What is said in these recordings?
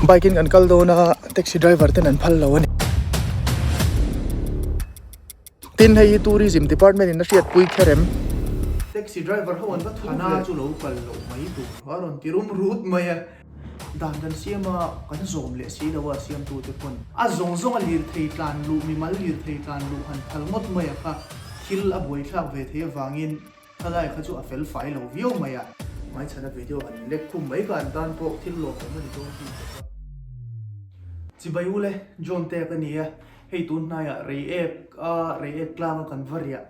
Bike in kan kal dawn a, taxi driver ten an phal lo a ni. Tin hei hi tourism department in a hriatpui kher em? Taxi driver ho an va thu ve. Chu lo kal loh mai tur a rawn ti rum rut mai a. Dan kan siam a, kan zawm leh si lo a siamtute pawn. A zawng zawng a lirthei tlan luh, mimal lirthei tlan luh han phal ngawt mai a kha thil a buaithlak ve thei avangin Khalai kha chu a fel fai lo viau mai a. Hmaichhana video han in lek khum mai kha an tan pawh thil lawmawm a ni dawn bik bawk a. Chibai u le, John te ka ni a, hei tun hnaiah Reiek a Reiek tlanga kan va riah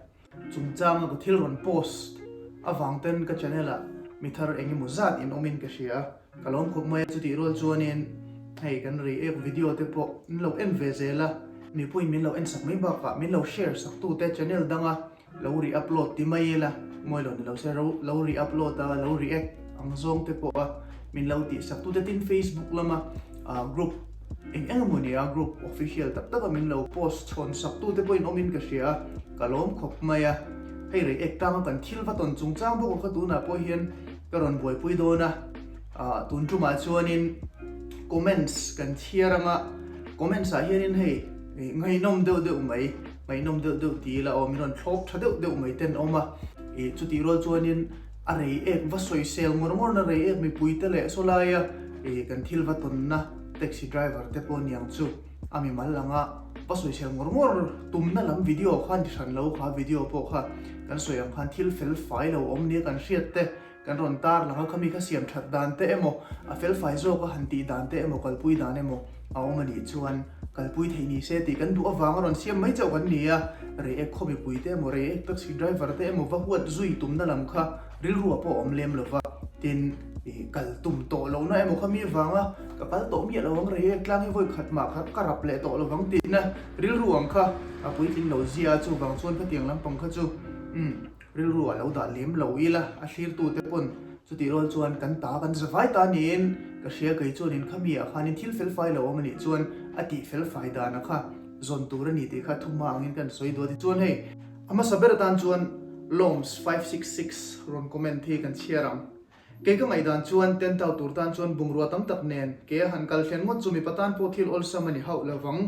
chungchanga ka thil rawn post avang ten ka channel ah mi thar eng emaw zat in awmin ka hria a, ka lawm khawp mai a, chutih rual chuanin hei kan Reiek video te pawh min lo en ve zel a, mipuiin min lo en sak mai bakah min lo share sak tute channel danga Lo re-upload ti mai ila, mawi lo ni lo se ro lo re-upload a, lo react ang zawng te pawh a min lo tih sak tute tin Facebook lama ah group eng eng emaw nia group official tak tak a min lo post chhawn sak tute pawhin awmin ka hria a, ka lawm khawp mai a. Hei react tanga kan thil va tawn chungchang bawk kha tunah pawh hian ka rawn buaipui dawn a, ah tun tumah chuanin comments kan chhiar anga comments ah hianin hei ngaihnawm deuh deuh mai. Ngaihnawm deuh deuh ti ila aw, min rawn thlawp tha deuh deuh mai ten awm a. Ih, chutih rual chuanin a rei ek va sawisel ngawr ngawr na rei ek mipui te leh saw laia ih kan thil va tawnna taxi driver te pawh niang chu a mimal anga va sawisel ngawr ngawr tumna lam video khan ti hran lo kha video pawh kha kan sawi ang khan thil fel fai lo awm nia kan hriat te Kan rawn tar lang a, khami kha siam that dan te emaw, a felfai zawk a han tih dan te emaw, kalpui dan emaw a awm a nih chuan kalpui theih ni se tih kan duh avanga rawn siam mai chauh kan ni a. Reiek khaw mipui te emaw, reiek taxi driver te emaw va huat zui tumna lam kha rilru ah pawh a awm lem lo va, tin ih kal tum tawh lohna emaw khami avanga ka kal tawh miah lo ang, reiek tlang hi vawi khat mah kha ka rap leh tawh lo vang tihna rilru ang kha a puitling lo zia a, chuvang chuan khatiang lampang kha chu umm. Rilru a lo dah lem lo ila, a thlirtute pawn chutih rual chuan kan ta kan zavai ta niin ka hria kei chuanin khami ah khanin thil felfai lo awm anih chuan a tih felfai dana kha zawn tur a ni tih kha thuma angin kan sawi duat tichuan hei a hmasa ber atan chuan Loms 566 rawn comment hi kan chhiar ang. Kei ka ngaihdan chuan tent out tur tan chuan bungrua tam tak nen ke a han kal thlen ngawt chu mipa tan pawh thil awlsam a ni hauh lo vang.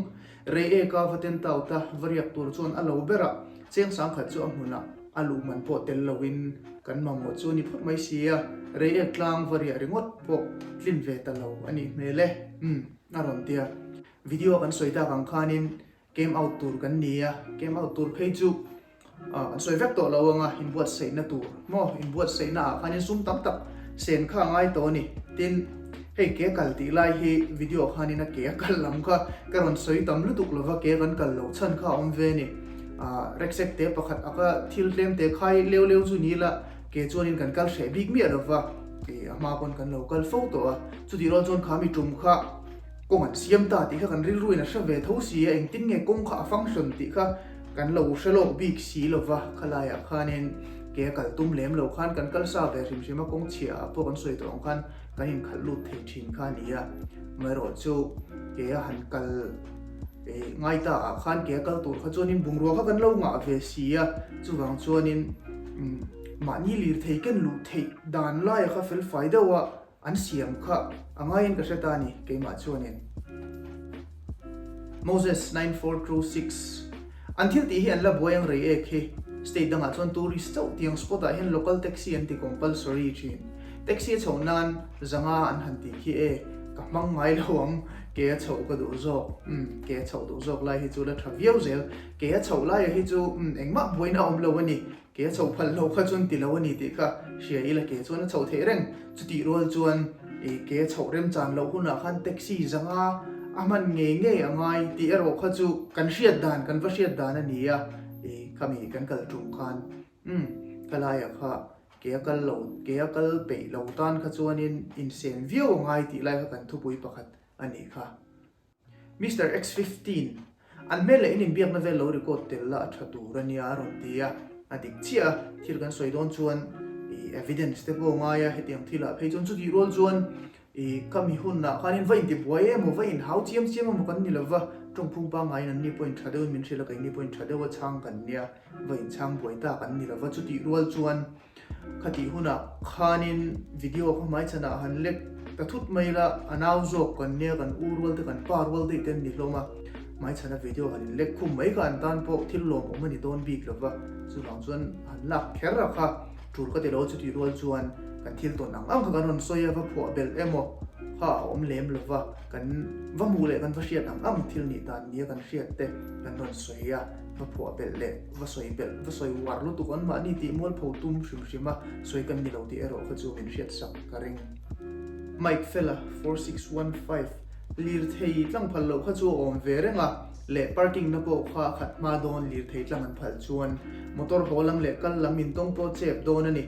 Rei eka va tent out a va riak tur chuan a lo berah cheng sangkhat chu a hmunah a luh man pawh tel loin kan mamawh chu a ni phawt mai si a, rei ek tlang va riah ringawt pawh tlin ve ta lo a nih hmel e, umm a rawn ti a. Video a kan sawi tak ang khanin Camp out tur kan ni a, camp out tur phei chu an sawi vek tawh lo ang a, inbuatsaihna tur maw, inbuatsaihna ah khanin sum tam tak sen kha a ngai tawh a ni. Tin, hei ke kal tih lai hi video ah khanin a ke a kal lam kha ka rawn sawi tam lutuk lo va, ke kan kal loh chhan kha a awm ve a ni. Reksek te pakhat a ka thil tlem te khai leu leu chu ni ila ke chuanin kan kal hreh bik miah lo va, a hma pawn kan lo kal fo tawh a, chutih rual chuan kha mi tum kha, Kawng an siam ta tih kha kan rilruin a hre ve tho si a, engtin nge kawng kha a function tih kha kan lo hre lawk bik si lo va, khalaiah khanin ke a kal tum lem lo khan kan kal sa ve hrim hrim a, kawng chhiah ah pawh kan sawi tawh ang khan kan inkhalh lut thei thin kha a ni a, amaherawh chu ke a han kal ngai ta ah khan ke a kal tur kha chuanin bungrua kha kan lo ngah ve si a, chuvang chuanin mahni lirthei ken luh theih dan laia kha felfai deuh a. An siam kha a ngaiin ka hre ta a ni, keimah chuanin. Moses 9426 An thil tih hi an la buai ang rei ek hi. State dangah chuan tourist chauh tiang spot ah hian local taxi an ti compulsory thin. Taxi a chhoh nan zanga an han tih khi e, ka hmang ngai lo ang, ke a chhoh ka duh zawk. Umm, ke a chhoh duh zawk lai hi chu la tha viau zel. Ke a chhoh laia hi chu umm engmah buaina a awm lo a ni. Ke a chhoh phalh lo kha chuan ti lo a ni tih kha hria ila ke chuan a chhoh theih reng. Chutih rual chuan ih ke a chhoh remchan loh hunah khan taxi zanga a hman ngei ngei a ngai tih erawh kha chu kan hriat dan kan va hriat dan a ni a, ih khami kan kal tum khan umm ka laiah kha ke a kal lo ke a kal peih lo tan kha chuanin insen viau a ngai tih lai kha kan thupui pakhat a nih kha. Mister X 15, An hmel leh in inbiakna vel lo record tel la a tha tur a nia a rawn ti a, a dik chiah a, thil kan sawi dawn chuan ih evidence te pawh a ngai a, hetiang thilah phei chuan chutih rual chuan ih ka mi hunah khanin va intibuai emaw va inhau chiam chiam emaw kan ni lova, tawngphung pangaiin anni pawhin tha deuhin min hrilh a, keini pawhin tha deuha chhang kan nia, va inchhang buai ta kan ni lova, chutih rual chuan Khatih hunah khanin video kha hmaichhanah han lek Ta thut mai ila, a nau zawk kan nia, kan u rual te, kan pa rual daih te an ni hlawm a, hmaichhana video han inlek khum mai kha an tan pawh thil lawmawm a ni dawn bik lo va, chuvang chuan han lak kher a kha tul ka ti lo, chutih rual chuan kan thil tawn ang ang kha kan rawn sawi a, va phuah belh emaw kha a awm lem lo va, kan va hmuh leh kan va hriat ang ang thil nih dan nia kan hriat te kan rawn sawi a, va phuah belh leh va sawi belh, va sawi uar lutuk an mahni tih mualpho tum hrim hrim a, sawi kan ni lo tih erawh kha chu min hriatsak ka ring. Mike Fella, 4615, Lirthei tlang phal loh kha chu a awm ve reng a, leh parking na pawh kha a khat hma dawn lirthei tlang an phal chuan motor haw lam leh kal lam intawng pawh chep dawn a ni.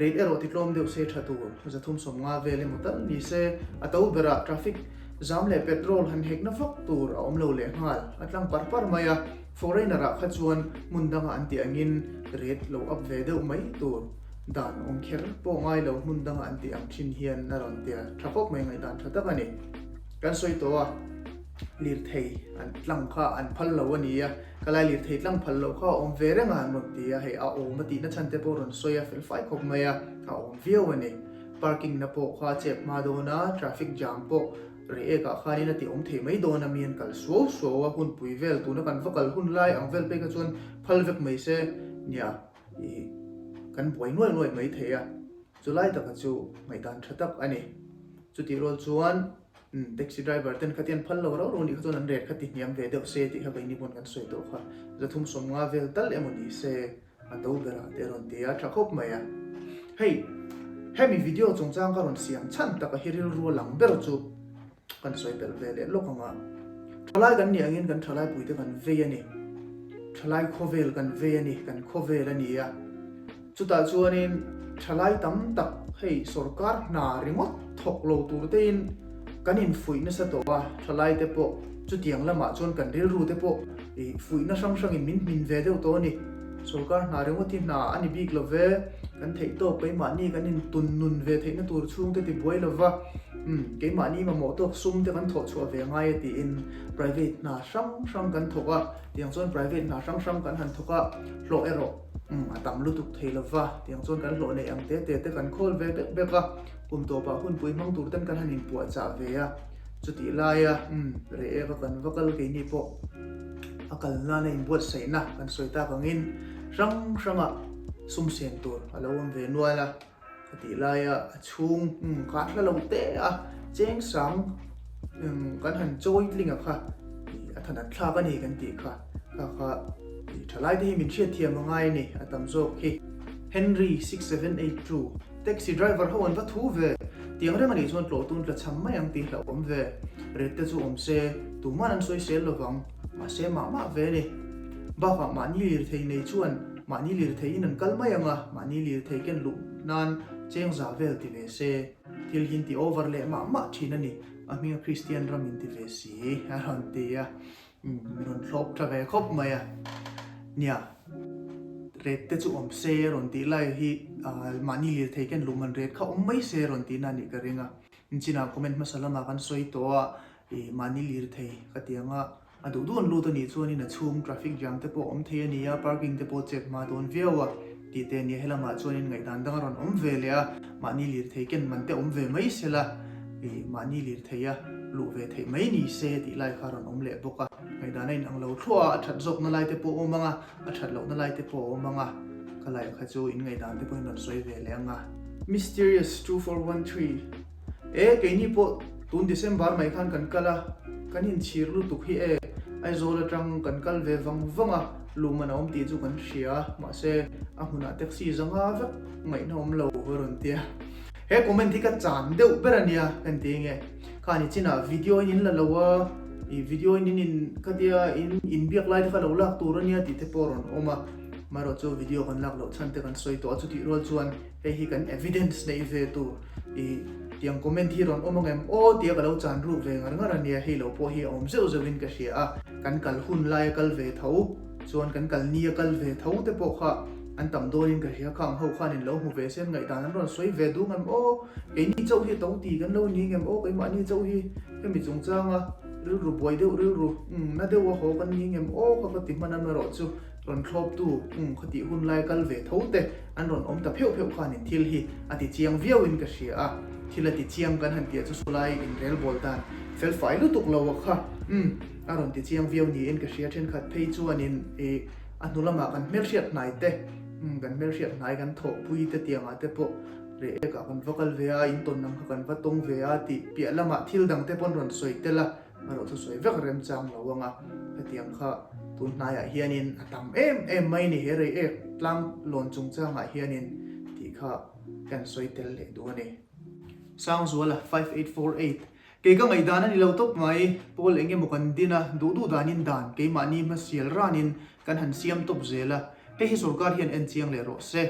Rate erawh titlawm deuh se tha tur, 350 vel emaw tal ni se, a to berah traffic jam leh petrol han hekna vak tur a awm lo leh nghal, a tlang par par mai a, foreigner ah kha chuan hmun danga an tih angin rate lo up ve deuh mai tur. Dan awm kher pawh ngai lo hmun danga an tih ang thin hian a rawn tia tha khawp mai ngaihdan tha tak a ni. Kan sawi tawh a, lirthei an tlang kha an phal lo a ni a, ka lai lirthei tlang phal loh kha a awm ve reng a an rawn ti a, hei a awm a tihna chhan te pawh rawn sawi a fel fai khawp mai a, a awm viau a ni. Parking na pawh kha a chep hma dawn a, traffic jam pawh rei ek ah khanin a ti awm thei mai dawn a, mi an kal suau suau a, hunpui vel tuna kan va kal hun lai ang vel phei kha chuan phal vek mai se nia. I kan buai nuai nuai mai thei a, chulai taka chu ngaihdan tha tak a ni. Chutih rual chuan taxi driver ten khatian phal lo rau rau nih kha chuan an rate kha ti hniam ve deuh se tih kha keini pawn kan sawi tawh kha. 350 vel tal emaw ni se a to berah te a rawn ti a, tha khawp mai a. Hei hemi video chungchang ka rawn siam chhan taka hi rilru a lang ber chu Kan sawi belh ve leh lawk ang a, thalai kan nih angin kan thalai puite kan vei a ni, thalai khawvel kan vei a ni, kan khawvel a ni a. Chutah chuanin thalai tam tak hei sorkar hna ringawt thawk lo tur tein kan infuih nasa tawh a, thalai te pawh chutiang lamah chuan kan rilru te pawh ih fuihna hrang hrangin min hmin ve deuh tawh a ni. Sorkar hna ringawt hi hna a ni bik lo ve, kan theih tawk keimahni kan intun nun ve theihna tur chhungte ti buai lo va. Umm, keimahni mamawh tawk sum te kan thawh chhuah ve ngai a tiin private hna hrang hrang kan thawk a, tiang chuan private hna hrang hrang kan han thawk a, hlawh erawh umm a tam lutuk thei lo va, tiang chuan kan hlawh neih ang te te te kan khawl ve bek bek a, kum tawpah hunpui hmang tur ten kan han inpuahchah ve a, chutih laia umm reh eka kan va kal keini pawh a kal nana inbuatsaihna kan sawi tak angin hrang hranga sum siam tur a lo awm ve nual a. Ka tih laia a chhung kha a hla lo te a, cheng sang kan han chawi tling a kha a than an thlak a ni kan tih kha, kha kha thalai te hi min hriatthiam a ngai a ni a tam zawk hi. Henry 6782, Taxi driver ho an va thu ve, tiang reng a nih chuan tlawh tun tla cham mai ang tih hlauhawm ve, rate te chu awm se tuman an sawi sel lovang, mahse mah mah ve a ni. Bakah mahni lirthei nei chuan Mahni lirtheiin an kal mai ang a, mahni lirthei ken luh nan cheng za vel ti ve se, thil hi in ti over leh mah mah thin a ni, a hminga Kristian ram in ti ve si a rawn ti a, umm min rawn thlawp tha ve khawp mai a, nia rate te chu awm se a rawn tih lai hi mahni lirthei ken luh man rate kha awm mai se a rawn tihna a nih ka ring a, inchhinah comment hmasa lamah kan sawi tawh a, ih mahni lirthei ka ti ang a. A duh duh an lut a nih chuanin a chhung traffic jam te pawh awm thei a ni a, parking te pawh chep hma dawn viau a tih te a ni a, helamah chuanin ngaihdan dang a rawn awm ve leh a, mahni lirthei ken man te awm ve mai se la, ih mahni lirthei a luh ve theih mai ni se tih lai kha a rawn awm leh bawk a, ngaihdan a inang lo thluah a, a that zawkna lai te pawh a awm ang a, a that lohna lai te pawh a awm ang a, ka laiah kha chu in ngaihdan te pawhin rawn sawi ve leh ang a. Mysterious 2413. E, keini pawh tun December mai khan kan kal a, kan inchhir lutuk hi e, Aizawl atang kan kal ve vang vang a, luhman a awm tih chu kan hria, mahse a hmunah taxi zanga vek ngaihna awm lo a rawn ti a. He comment hi ka chan deuh ber a nia kan ti nge, kha ni chinah video in in la lo a, i video in in in khatia in inbiak lai te kha lo lak tur a nia tih te pawh a rawn awm a, amaherawh chu video kan lak loh chhan te kan sawi tawh a, chutih rual chuan Hei hi kan evidence neih ve tur i tiang comment hi rawn awm ang em aw tia ka lo chan ruk ve ngar ngar a nia, hei lo pawh hi a awm zeuh zeuh in ka hria a, kan kal hun laia kal ve tho chuan kan kal nia kal ve tho te pawh kha an tam dawn in ka hria, khang ho khan in lo hmu ve sen ngaihdan an rawn sawi ve duh ngem aw, keini chauh hi to ti kan lo ni ngem aw, keimahni chauh hi hemi chungchanga rilru buai deuh rilru na deuh a haw kan ni ngem aw kha ka ti hman a erawh chu rawn thlawptu kha tih hun lai kal ve tho te an rawn awm ta pheuh pheuh khanin thil hi a ti chiang viauin ka hria a. Thil a ti chiang kan han tih ah chu sawlai inrelbawl dan fel fai lutuk lo a kha umm a rawn ti chiang viau niin ka hria. Thenkhat phei chuanin ih a hnu lamah kan hmelhriat hnai te umm kan hmelhriat hnai kan thawhpui te tiangah te pawh reh ekah kan va kal ve a, in tawn ang kha kan va tawng ve a tih piah lamah thil dang te pawn rawn sawi tel a, erawh chu sawi vek remchang lo ang a, hetiang kha tun hnaiah hianin a tam em em mai ni he rei ek tlang lawn chungchangah hianin tih kha kan sawi tel leh duh a ni. Sangzuala, 5848, Kei ka ngaihdan a ni lo tawp mai, Paul eng emaw kan din a, duh duh danin dan keimahni hmasial ranin kan han siam tawp zel a, hei hi sorkar hian en chiang leh rawh se.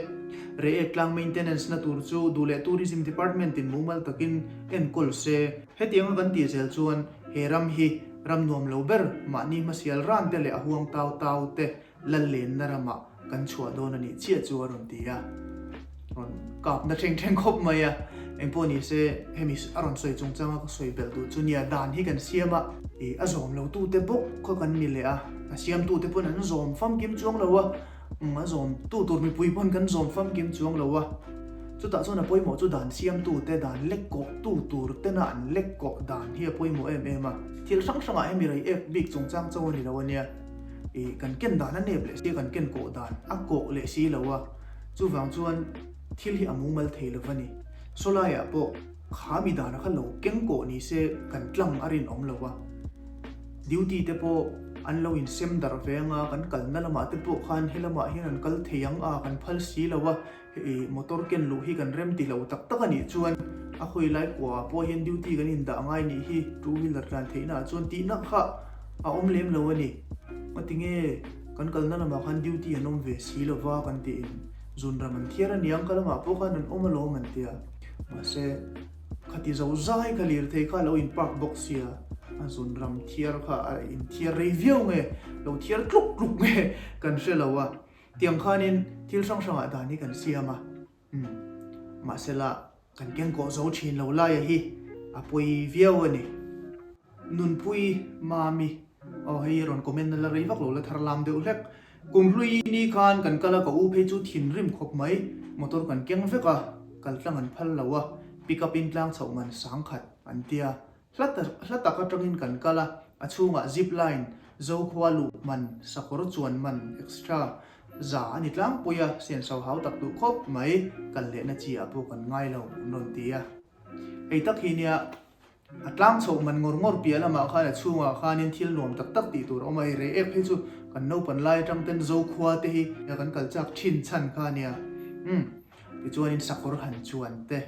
Reiek tlang maintenance na tur chu duh leh Tourism Department in mumal takin enkawl se. Hetianga kan tih zel chuan he ram hi ram nuam lo ber mahni hmasial ran te leh a huang tau tau te lal lenna ramah kan chhuah dawn a nih chiah chu a rawn ti a, rawn kap na thleng thleng khawp mai a, engpawh ni se hemi a rawn sawi chungchanga ka sawi belh duh chu nia dan hi kan siam a, ih a zawm lo tute bawk kha kan ni leh a, a siam tute pawn an zawm famkim chuang lo a, umm a zawm tu tur mipui pawn kan zawm famkim chuang lo a, chutah chuan a pawimawh chu dan siam tute dan lek kawh tu tur tena an lek kawh dan hi a pawimawh em em a, thil hrang hrangah hemi rei ek bik chungchang chauh a ni lo a nia. Ih kan ken dan a nep leh si a, kan ken kawh dan a kawh leh si lo a, chuvang chuan thil hi a mumal thei lo va ni. Sawlaiah pawh kha mi dana kha lo keng kawh ni se kan tlang a rinawm lo a, duty te pawh an lo insem darh ve anga kan kalna lamah te pawh khan he lamah hian an kal thei ang a, kan phal si lo a, ih motor ken luh hi kan rem ti lo tak tak a nih chuan a hawi lai kuaah pawh hian duty kan indah ngai nih hi two wheeler tlan theihna ah chuan tihna kha a awm lem lo a ni. Ngatinge kan kalna lamah khan duty an awm ve si lova kan tiin zunram an thiar a niang ka lamah pawh khan an awm alawm an tia mahse khati zo zai kha lirthei kha a lo in park bawk sia a zunram thiar kha a inthiar rei viau nge lo thiar tluk tluk nge kan hre lo a. Tiang khanin thil hrang hrangah dan hi kan siam a, umm, mahsela kan kengkawh zo thin lo laia hi a pawi viau a ni. Nunpui Mami, aw hei rawn comment na la rei vak lo la thar lam deuh hlek. Kum hlui ni khan kan kal a ka u phei chu thinrim khawp mai, motor kan keng vek a, kal tlang an phal lo a, pick up in tlang chhoh man sangkhat an tia, Hla hla tak atangin kan kal a, a chhungah zip line, Zokhua luh man, sakawr chuan man extra za a ni tlangpui a, senso hau tak duh khawp mai, kal lehna chi ah pawh kan ngai lo an rawn ti a. Hei tak hi nia a tlang chhoh man ngawr ngawr piah lamah khan a chhungah khanin thil nuam tak tak tih tur a awm a, hei rei ek phei chu kan naupan lai atang ten Zokhua te hi kan kal chak thin chhan kha a nia. Umm. Tichuanin sakawr han chuan te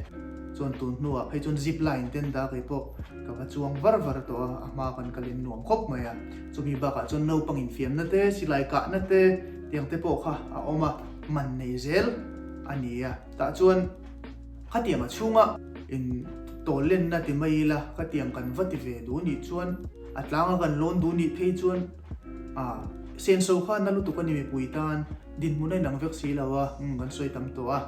chuan tun hnuah phei chuan zip line te an dah kei pawh ka va chuang var var tawh a, a hma kan kalin nuam khawp mai a. Chumi bakah chuan naupang infiamna te, silai kahna te tiang te pawh kha a awm a, man nei zel a ni a. Tah chuan khatiang a chhunga in tawl lenna ti mai ila khatiang kan va ti ve duh nih chuan a tlanga kan lawn duh nih phei chuan a senso kha na lutuk a ni mipui tan. Dinhmun a inang vek si lo a, umm kan sawi tam tawh a,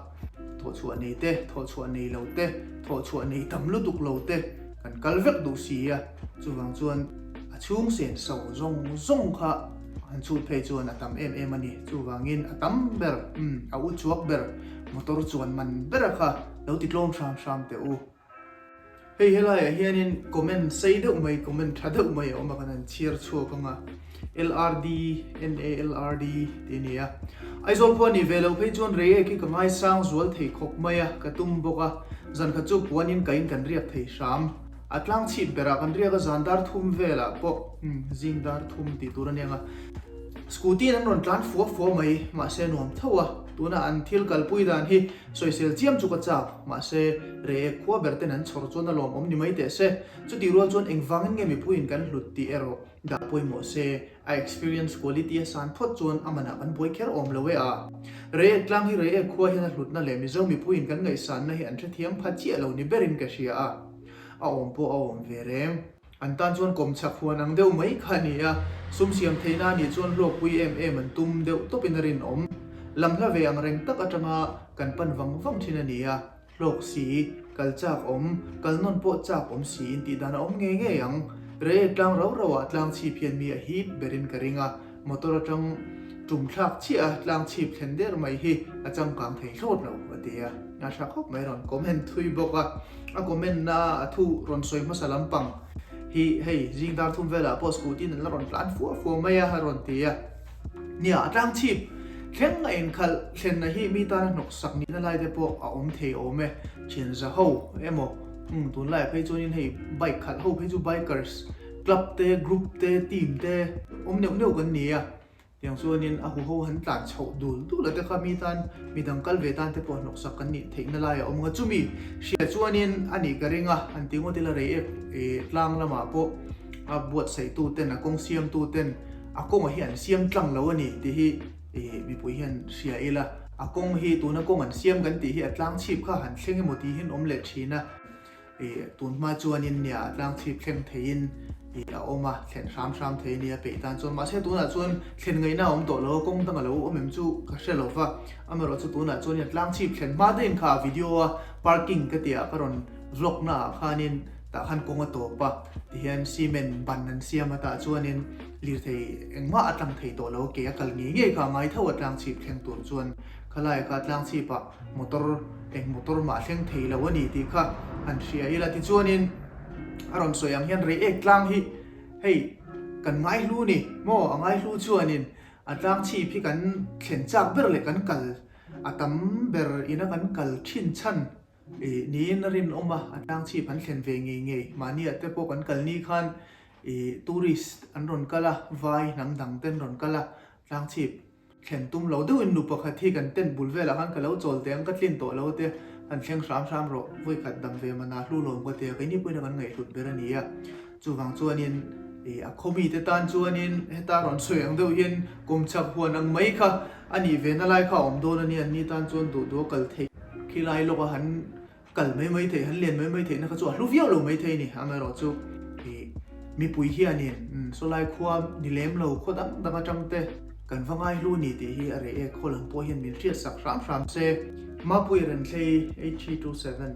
thawhchhuah nei te, thawhchhuah nei lo te, thawhchhuah nei tam lutuk lo te kan kal vek duh si a, chuvang chuan a chhung sen so zawng zawng kha han chhut phei chuan a tam em em a ni, chuvangin a tam ber, umm a u chhuak ber, motor chuan man bera kha lo ti tlawm hram hram teh u. Hei helaiah hianin comment sei deuh mai, comment tha deuh mai a awm a, kan han chhiar chhuak ang a, LRD, NALRD tih a ni a. Aizawl khua nih ve loh phei chuan Reiek hi ka ngaisang zual thei khawp mai a, ka tum bawk a, zan khat chu puanin ka in kan riak thei hram. A tlang chhip berah kan riak a, zan dar thum velah pawh, umm, zing dar thum tih tur a nia ang a. Scooty in an rawn tlan fua fua mai, mahse nuam tho a, tuna an thil kalpui dan hi Sawisel chiam chu ka chak, mahse Reiek khua ber ten an chhawr chuan a lawmawm ni mai teh se. Chutih rual chuan engvangin nge mipuiin kan hlut tih erawh dah pawimawh se, a experience quality a san phawt chuan a manah kan buai kher awm lo e a. Reiek tlang hi Reiek khua hian a hlutna leh Mizo mipuiin kan ngaihsanna hi an hrethiam pha chiah lo ni berin ka hria a, a awm pawh a awm ve reng. An tan chuan kawmchhak huan ang deuh mai kha a ni a, sum siam theihna a nih chuan hlawkpui em em an tum deuh tawpin a rinawm. Lam hla ve ang reng tak atanga kan pan vang vang thin a ni a, hlawk si, kal chak awm, kal nawn pawh chak awm si in tih dan a awm ngei ngei ang. Reiek tlang rau rau ah tlang chhip hian mi a hip berin ka ring a, motor atang tum thlak chiah a tlang chhip thlen der mai hi a changkang thei hlawt lo, a ti a. A tha khawp mai rawn comment thui bawk a, a comment na a thu rawn sawi hmasa lampang hi hei zing dar thum velah pawh scooty in an la rawn tlan fua fua mai a a rawn ti a. Nia a tlang chhip thleng a inkhalh thlenna hi mi tana hnawk sak nihna lai te pawh a awm thei awm e, thian za ho emaw umm tunlaiah phei chuanin hei bike khalh ho phei chu bikers club te group te team te awm neuh neuh kan ni a. Tiang chuanin a huho han tlan chhoh dul dul a te kha mi tan mi dang kal ve tan te pawh hnawksak kan nih theihna lai a awm nga. Chumi hria chuanin a nih ka ring a, han ti ngawt ila rei ek tlang lamah pawh a buatsaih tu ten a kawng siam tu ten a kawnga hi an siam tlang lo a ni tih hi mipui hian hria ila. A kawng hi tuna kawng an siam kan tih hi a tlang chhip kha han thleng emaw tihin awm leh thin a. Tun hma chuanin nia a tlang chhip thleng theiin a awm a, thlen hram hram thei a nia peih tan chuan. Mahse tunah chuan thlen ngaihna a awm tawh lo a, kawng dang a lo awm em chu ka hre lo va. Amaherawh chu tunah chuan a tlang chhip thlen hma deuhin kha a video a parking ka tih ah ka rawn vlog na ah khanin tah khan kawng a tawp a, tihian cement ban an siam a tah chuanin lirthei engmah a tlang thei tawh lo a, ke a kal ngei ngei kha a ngai tho a tlang chhip thleng tur chuan khalai kha tlang chhip ah Motor eng motor mah thleng thei lo a ni tih kha han hria ila tichuanin a rawn sawi ang hian Reiek tlang hi hei kan ngaihlu ni maw a ngaihlu chuanin a tlang chhip hi kan thlen chak ber leh kan kal a tam ber ina kan kal thin chhan ih niin a rinawm a a tlang chhip han thlen ve ngei ngei mahniah te pawh kan kal ni khan ih tourist an rawn kal a vai hnam dang te an rawn kal a tlang chhip Thlen tum lo deuhin nu pakhat hi kan tent bul velah khan ka lo chawl teh ang, ka tlin tawh lo te, han thleng hram hram rawh, vawikhat dam ve mana hlu lawm ka ti a, keini pawhin a kan ngaihhlut ber a ni a. Chuvang chuanin ih a khaw mite tan chuanin heta rawn sawi ang deuh hian kawmchhak huan ang mai kha a nih ve na lai kha a awm dawn a nia, anni tan chuan duh duh a kal theih. Khilai lawka han Kal mai mai theih, han len mai mai theihna kha chu a hlu viau lo mai thei a ni. Amaherawhchu ih mipui hianin sawlai khua ni lem lo khaw dang dang atang te kan va ngai hlu ni tih hi a reh e. Khaw lam pawh hian min hriat sak hram hram se. Mapui Renthlei 8327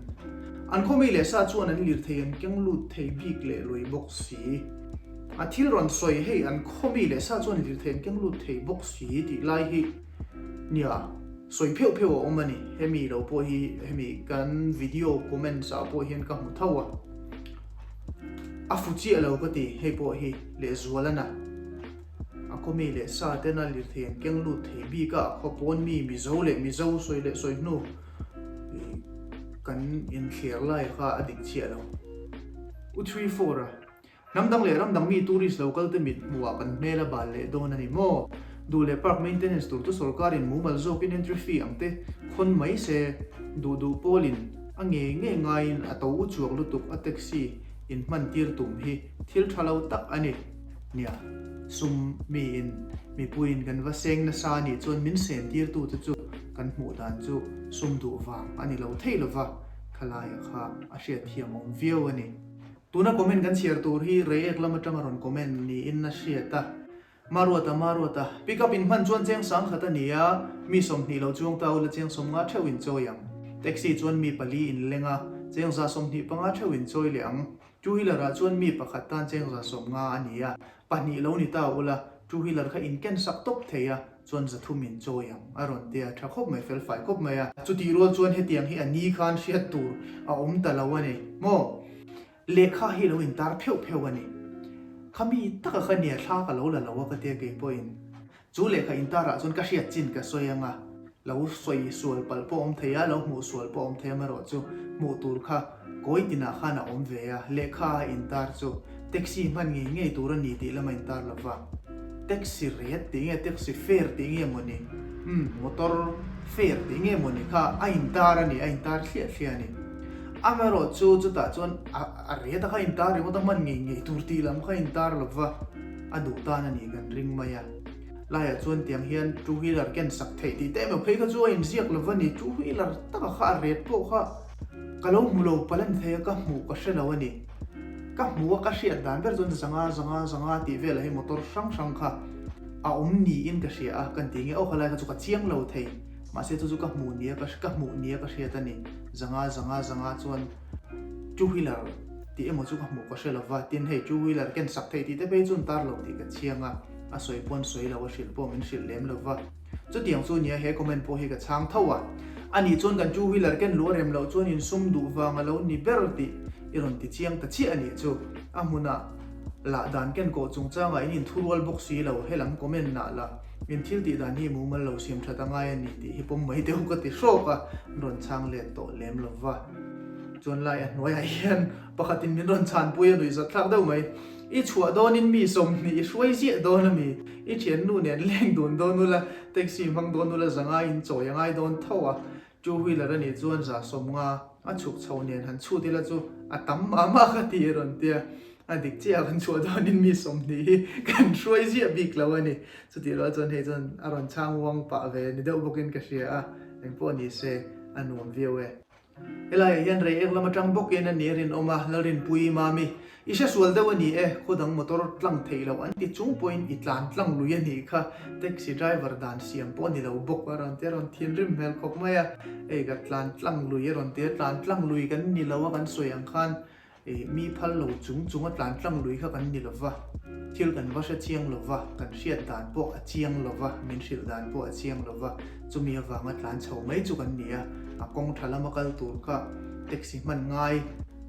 An khaw mi leh sa chuan an lir thei an keng lut thei bik leh lui bawk si. A thil rawn sawi hei an khaw mi leh sa chuan lir thei an keng lut thei bawk si tih lai hi Nia, sawi pheuh pheuh a awm a ni. Hemi lo pawh hi hemi kan video comments ah pawh hian ka hmu tho a. A fu chiah lo ka ti, hei pawh hi lehzual a na. A khaw mi leh sa tena lirthei an keng lut thei bik a, a khaw pawn mi Mizo leh Mizo sawi leh sawi hnu kan inthliar lai kha a dik chiah lo. U 34 a. Hnam dang leh ram dang mi tourist lo kal te mit hmuhah kan hmel a bal leh dawn a ni maw? Duh leh park maintenance tur chu sorkarin mumal zawkin entry fee ang te khawn mai se, duh duh pawlin a nge nge ngaiin a to u chuak lutuk a taxi in hman tir tum hi thil tha lo tak a ni. Nia, sum miin mipuiin kan va seng nasa a nih chuan min sen tirtu te chu kan hmuh dan chu sum duh vang a ni lo thei lova, khalaia kha a hriatthiam awm viau a ni. Tuna comment kan chhiar tur hi Reiek lam atanga rawn comment niin a hriat a. Maruata Maruata, pick up in hman chuan cheng sang khat a ni a, mi 20 lo chuang ta ula cheng 50 theuh in chawi ang. Taxi chuan mi pali in leng a, cheng 125 theuh in chawi leh ang. Two wheeler ah chuan mi pakhat tan cheng 150 a ni a, pahnih lo ni ta ula, two wheeler kha in ken sak tawp thei a, chuan 300 in chawi ang a rawn ti a, tha khawp mai, fel fai khawp mai a. Chutih rual chuan hetiang hi a ni khan hriat tur a awm ta lo a ni maw? Lehkha hi lo intar pheuh pheuh a ni. Khami taka kha nia thla ka lo la lo a ka tia kei pawhin. Chu lehkha intarah chuan ka hriat chin ka sawi ang a, lo sawi sual palh pawh awm thei a, lo hmuh sual pawh awm thei a marawh chu hmuh tur kha kawi tinah khan a awm ve a, lehkha a intar chu taxi hman ngei ngei tur a ni tih lama intar lo va. Taxi rate tih nge taxi fare tih nge mawni? Umm motor fare tih nge mawni kha a intar a ni, a intar thliah thliah a ni. Amaherawh chu chutah chuan a a rate a kha intar ringawt a hman ngei ngei tur tih lam kha intar lo va, a duh tan a ni kan ring mai a. Laiah chuan tiang hian two wheeler ken sak theih tih te emaw phei kha chu a inziak lo va ni, two wheeler taka kha a rate pawh kha ka lo hmu lo palh a ni thei a, ka hmuh ka hre lo a ni. Ka hmu a, ka hriat dan ber chuan zanga zanga zanga tih velah hi motor hrang hrang kha a awm niin ka hria a, kan ti nge aw khalai kha chu ka chiang lo thei, mahse chu chu ka hmuh nia ka ka hmuh nia ka hriat a ni, zanga zanga zanga chuan two wheeler tih emaw chu ka hmuh ka hre lo va, tin hei two wheeler ken sak theih tih te phei chu an tar lo tih ka chiang a, a sawi pawn sawi lo a hrilh pawh min hrilh lem lo va. Chutiang chu nia he comment pawh hi ka chhang tho a. Anih chuan kan two wheeler ken luh a rem loh chuan insum duh vang a lo ni ber tih i rawn ti chiang ta chiah a nih chu. A hmunah lah dan ken kawh chungchangah in inthurual bawk si lo, helam comment nah lah in thil tih dan hi mumal lo siam that a ngai a ni tih hi pawm mai deuh ka ti hrawk a, an rawn chhang let tawh lem lo va. Chuan lai a hnuaiah hian pakhatin min rawn chhanpui a nuihzat thlak deuh mai. I chhuah dawnin mi 20 i hruai ziah dawn a mi? I thiannu nen leng dun dawn ula, taxi hmang dawn ula zangai in chawi a ngai dawn tho a. Two wheeler a nih chuan 150 a chhuk chho nen han chhut ila chu a tam mah mah ka ti a rawn ti a, a dik chiah a kan chhuah dawnin mi 20 hi kan hruai ziah bik lo a ni. Chutih rual chuan hei chuan a rawn chhang uang pah ve ni deuh bawkin ka hria a, engpawh ni se a nuam viau e. Helaiah hian rei ek lam atang bawkin a ni a rinawm a, Lalrinpuii Mami, i hre sual deuh a ni e, khaw dang motor tlang theih loh an ti chung pawhin i tlan tlang lui a nih kha, taxi driver dan siam pawh a ni lo bawk a rawn ti a, rawn thinrim hmel khawp mai a, hei ka tlan tlang lui a rawn ti a, tlan tlang lui kan ni lo a kan sawi ang khan Ih, mi phal lo chung chung a tlan tlang lui kha kan ni lo va, thil kan va hre chiang lo va, kan hriat dan pawh a chiang lo va, min hrilh dan pawh a chiang lo va, chumi avanga tlan chho mai chu kan ni a, a kawng tha lama kal tur kha taxi hman ngai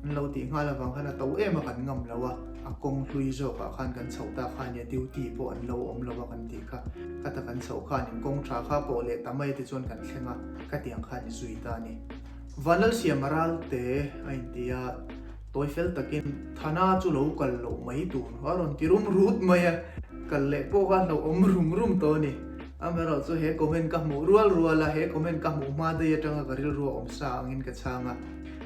an lo tih nghal avang khan a to em a kan ngam lo a, a kawng hlui zawkah khan kan chho ta kha nia duty pawh an lo awm lo a kan tih kha, khata kan chhoh khanin kawng tha kha pawh leh ta mai te chuan kan thleng a, khatiang khan i zui ta a ni. Vanlalsiama ralte a inti a, tawi fel takin Thana chu lo kal loh mai tur a rawn ti rum rut mai a, kal leh pawh kha hlauh awm rum rum tawh a ni. Amaherawh chu he comment ka hmuh rual rual a, he comment ka hmuh hma daih atanga ka rilru a awm sa angin ka chhang a.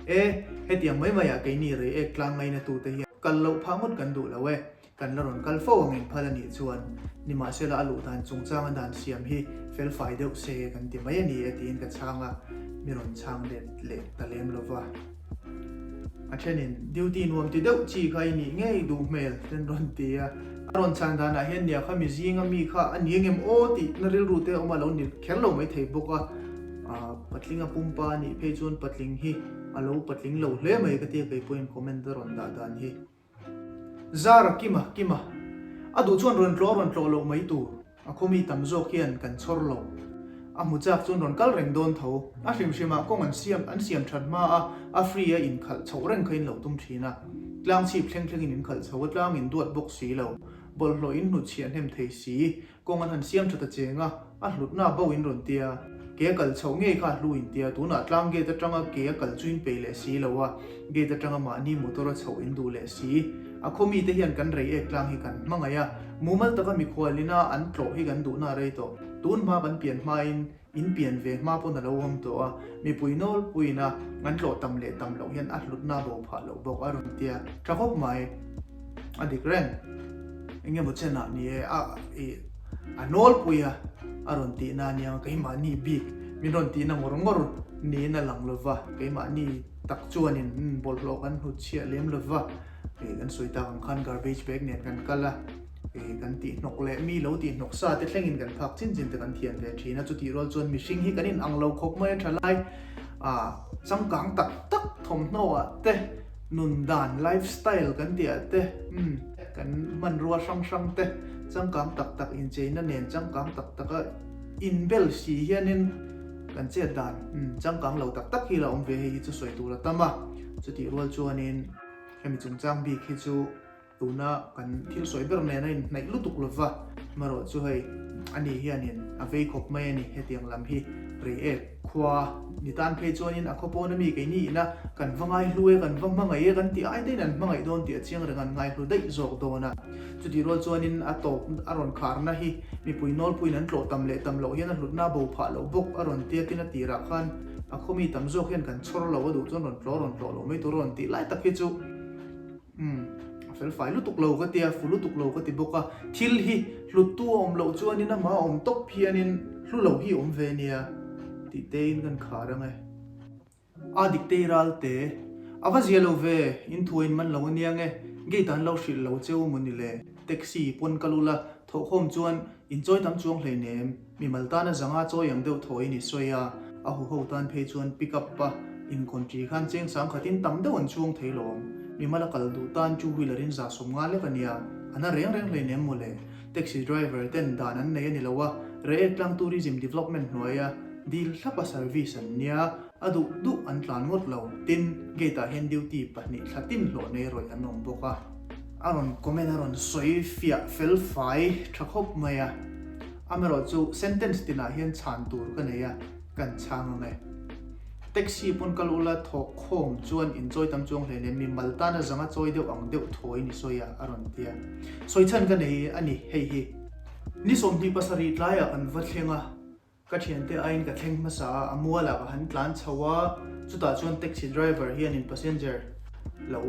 E, hetiang mai maiah keini rei ek tlang ngaina tute hian kal loh phah ngawt kan duh lo e. Kan la rawn kal fo ang engphal a nih chuan nimahsela a luh dan chungchanga dan siam hi felfai deuh se kan ti mai a ni e tiin ka chhang a, mi rawn chhang let leh ta lem lo va. A thenin duty nuam ti deuh chi kha i nih ngei duh hmel ten rawn ti a, a rawn chhan danah hian nia kha mi zinga mi kha a ni engem aw tih na rilru te a awm a lo ni kher lo maithei bawk a, patling a pumpa a nih phei chuan patling hi a lo patling lo hle mai ka tia kei pawhin comment a rawn dah dan hi. Zara kima kima a duh chuan rawn tlawh rawn tlawh loh mai tur. A khawmi tam zawk hian kan chhawr lo. A hmu chak chuan rawn kal reng dawn tho. A hrim hrimah kawng an siam an siam that hma a, a free a inkhalh chhoh reng kha in lo tum thin a. Tlang chhip thleng thlengin inkhalh chho a tlang in duat bawk si lo. Bawlhhlawh in hnutchhiah hnem thei si. Kawng an han siam tha ta cheng a, a hlutna bo in rawn tia. Ke a kal chhoh ngei kha a hlu in tia, tunah tlang gate atanga ke a kal chu in peih leh si lo a, gate atanga mahni motor a chhoh in duh leh si. A khaw mite hian kan rei ek tlang hi kan hmangaih a, mumal taka mikhual ina an tlawh hi kan duhna a rei tawh. Tun hma kan pian hmain in pian ve hma pawn a lo awm tawh a, mipui nawlpuiin a an tlawh tam leh tam loh hian a hlutna bo phah loh bawk a rawn tia tha khawp mai. A dik reng. Eng emaw chenah ni e a ih a nawlpui a a rawn tihna a nia keimahni bik min rawn tihna ngawr ngawr niin a lang lova keimahni tak chuanin bawlhhlawh kan hnutchhiah lem lova ih kan sawi tak ang khan garbage bag nen kan kal a. Kan tih hnawk leh mi lo tih hnawk sa te thlengin kan phak chin chin te kan thiam ve thin a, chutih rual chuan mihring hi kan in ang lo khawp mai a tha lai ah changkang tak tak thawmhnaw ah te nun dan life style kan tih ah te umm kan hmanrua hrang hrang te changkang tak tak incheina nen changkang tak tak a inbel si hianin kan chet dan umm changkang lo tak tak hi la awm ve hei hi chu sawi tur a tam a, chutih rual chuanin hemi chungchang bik hi chu. Tuna kan thil sawi ber nen a inhnaih lutuk lova, marawh chu hei ani hianin a vei khawp mai a ni hetiang lam hi rei ek khua ni tan phei chuanin a khaw pawn ami keini ina kan va ngaihlu e kan va hmangaih e kan tih ai daihin an hmangaih dawn tih a chiang reng an ngaihlu daih zawk dawn a. Chutih rual chuanin a tawp a rawn kharna hi mipui nawlpuiin an tlawh tam leh tam loh hian a hlutna a bo phah loh bawk a rawn tia tin a tirah khan a khaw mi tam zawk hian kan chhawr lo a duh chuan rawn tlawh rawn tlawh loh mai tur a rawn tih lai tak hi chu Umm, a fel fai lutuk lo ka tia, fu lutuk lo ka ti bawk a, thil hi hluttu a awm loh chuanin amah a awm tawp hianin hlu lo hi awm ve nia tih tein kan khar ang e. A diktei ral te, a va zia lo ve, in thu a in man lo ania nge, gate ah an lo hrilh lo cheu maw ni le, taxi pawn kal ula, thawhkhawm chuan in chawi tam chuang hleinem. Mimal tana zanga chawi ang deuh thawiin i sawi a, a huho tan phei chuan pick up a inkawnṭi khan cheng sang khatin tam deuh an chuang thei lawm. Mimal a kal duh tan two wheeler in 150 lek a nia, a na reng reng hlei nem mawle. Taxi driver ten dan an nei a ni lo a, Reiek Tlang Tourism Development hnuaia Dil thlapa service an nia, a duh duh an tlan ngawt lo. Tin, gate ah hian duty pahnih thla tin hlawh nei rawih an awm bawk a. A rawn comment a rawn sawi fiah fel fai tha khawp mai a. Amaherawhchu sentence tinah hian chhan tur ka nei a, kan chhang ang e. Taxi pawn kal ula thawk khawm chuan in chawi tam chuang hle nen mi mal tana zanga chawi deuh ang deuh thawiin i sawi a, a rawn ti a. Sawi chhan ka nei a ni hei hi. Ni 27 tlaiah kan va thleng a, ka thiante aiin ka thleng hmasa a, a mualah ka han tlan chho a, chutah chuan taxi driver hianin passenger lo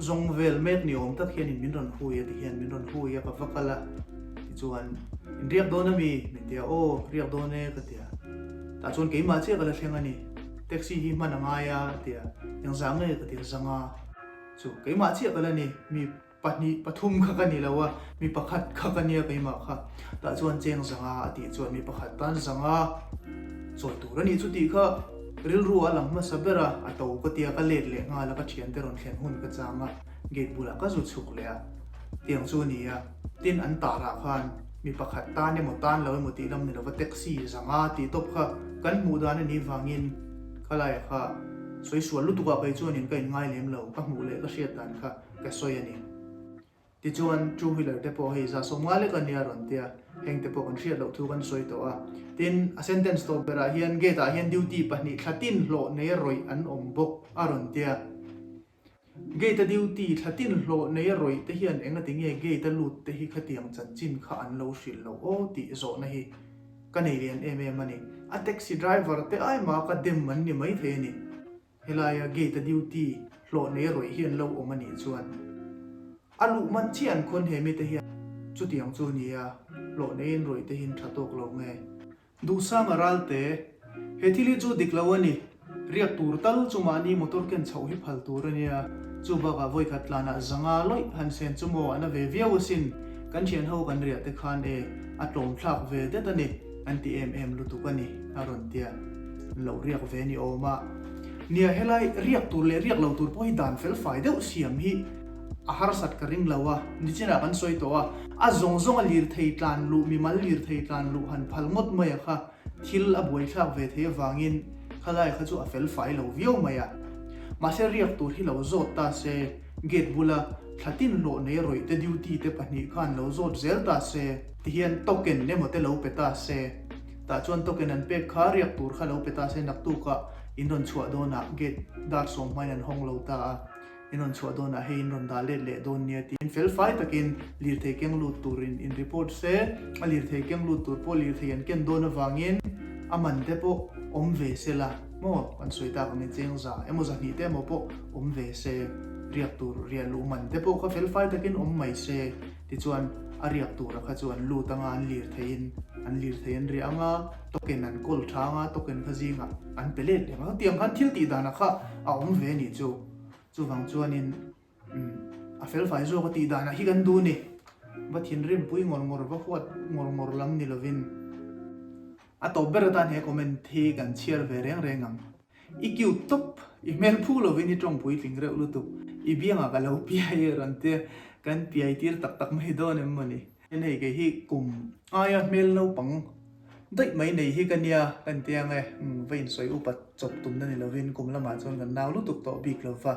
zawng vel mek ni awm tak hianin min rawn hui a ti hian min rawn hui a, ka va kal a, tichuan in riak dawn ami? Min ti a, aw riak dawn e ka ti a. Tah chuan keimah chiah ka la thleng a ni. Taxi hi hman a ngai a ti a, engzah nge ka ti a zang a, chu keimah chiah ka la ni, mi pahnih pathum kha ka ni lo a, mi pakhat kha ka nia keimah kha. Tah chuan cheng zang a a tih chuan mi pakhat tan zang a chawi tur a nih chu tih kha rilru a lang hmasa ber a, a to ka tia ka let leh nghal a, ka thiante rawn thlen hun ka chang a, gate bulah ka zu chhuk leh a, tiang chu a ni a. Tin, an tarah khan mi pakhat tan emaw tan lo emaw tih lam ni lova taxi zanga tih tawp kha kan hmuh dan a nih vangin khalaiah kha sawi sual lutuk ah kei chuanin ka inngai lem lo, ka hmuh leh ka hriat dan kha ka sawi a ni. Tichuan, two wheeler te pawh hei za sawmnga lek a nia rawn tia, heng te pawh kan hriat loh thu kan sawi tawh a. Tin, a sentence tawp berah hian gate ah hian duty pahnih thla tin hlawh nei rawih an awm bawk a rawn tia. Gate a duty thla tin hlawh nei a rawih te hian engati nge gate a lut te hi khatiang chanchin kha an lo hrilh loh aw tih zawhna hi ka nei lian em em a ni. A taxi driver te ai mah ka dem an ni maithei a ni. Helaia gate a duty hlawh nei a rawih hi an lo awm a nih chuan a luh man chiah an khawn he mite hian chutiang chu nia hlawh neiin rawih te hian tha tawk lo nge. Duhsanga Ralte, He thil hi chu dik lo a ni. Riak tur tal chu mahni motor ken chhoh hi phal tur a nia. Chu bakah vawikhat tlanah zanga lawih han sen chu maw a na ve viau asin. Kan thian ho kan riah te khan e, a tlawm thlak ve det a ni, an ti em em lutuk a ni, a rawn tia. An lo riak ve ni awm a. Nia, helai riak tur leh riak lo tur pawh hi dan fel fai deuh siam hi a harsat ka ring lo a, nichinah kan sawi tawh a, a zawng zawnga lirthei tlan luh, mimal lirthei tlan luh han phal ngawt mai a kha thil a buaithlak ve thei avangin khalai kha chu a fel fai lo viau mai a. Mahse riak tur hi lo zawt ta se, gate bula thla tin hlawh nei rawih te duty te pahnih khan lo zawt zel ta se, tihian token emaw te lo pe ta se, tah chuan token an pek kha riak tur kha lo pe ta se naktukah in rawn chhuah dawnah gate dar sawm hmain an hawng lo ta a. In rawn chhuah dawnah hei in rawn dah let leh dawn nia tiin fel fai takin lirthei keng lut turin in report se, a lirthei keng lut tur pawh lirthei an ken dawn avangin a man te pawh awm ve se la maw kan sawi tak angin cheng za emaw zahnih te emaw pawh awm ve se, riak tur riah luh man te pawh kha fel fai takin awm mai se tichuan a riak tura kha chu an lut anga an lirtheiin an lirthei an riah anga token an kawl tha anga token kha zingah an pe let leh ang a tiang khan thil tih danah kha a awm ve a nih chu. Chuvang chuanin a felfai zawk a tih danah hi kan duh ni. Va thinrim pui ngawr ngawr, va huat ngawr ngawr lam ni lovin. A tawp ber atan he comment hi kan chhiar ve reng reng ang. I cute tawp, i hmel phu lovin i tawng puitling reuh lutuk. I biangah ka lo piai e rawn tia kan piai tir tak tak mai dawn em mawni. Tin hei kei hi kum aia hmel naupang daih mai nei hi ka nia ka inti ang e, va insawi upat chawp tumna ni lovin kum lamah chuan kan nau lutuk tawh bik lo va.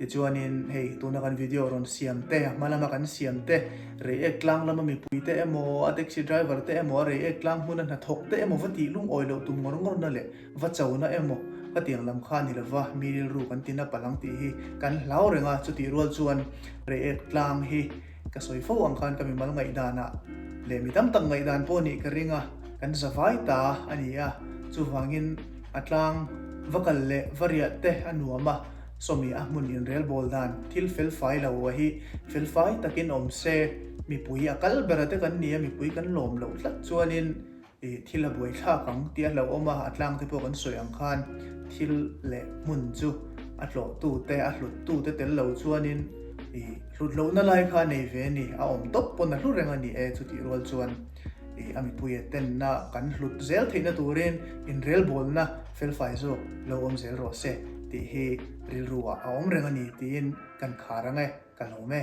Tichuanin hei tuna kan video rawn siam te, a hma lama kan siam te, Reiek tlang lama mipui te emaw, a taxi driver te emaw, a Reiek tlang hmuna hnathawk te emaw va tih lungawi loh tum ngawr ngawrna leh va chona emaw ka tiang lam kha ni lova mi rilru kan tina palh ang tih hi kan hlau reng a, chutih rual chuan Reiek tlang hi Ka sawi fo ang khan ka mimal ngaihdanah leh mi tam tak ngaihdan pawh nih ka ring a, kan za vai ta a ni a, chuvangin a tlang va kal leh va riah te a nuam a, sawmi a hmun inrel bawl dan thil fel fai lo a hi fel fai takin awm se, mipui a kal ber a te kan ni a, mipui kan lawm loh tlat chuanin I thil a buai thlak ang tih a hlauhawm a, a tlang te pawh kan sawi ang khan thil leh hmun chu a tlawhtu te, a hluttu te tel lo chuanin i hlut lohna lai kha a nei ve a ni, a awm tawp pawn a hlu reng a ni e, chutih rual chuan i a mipuia tenna kan hlut zel theihna turin inrelbawlna felfai zawk lo awm zel rawh se tih hi rilru ah a awm reng a ni tiin kan khar ang e, ka lawm e.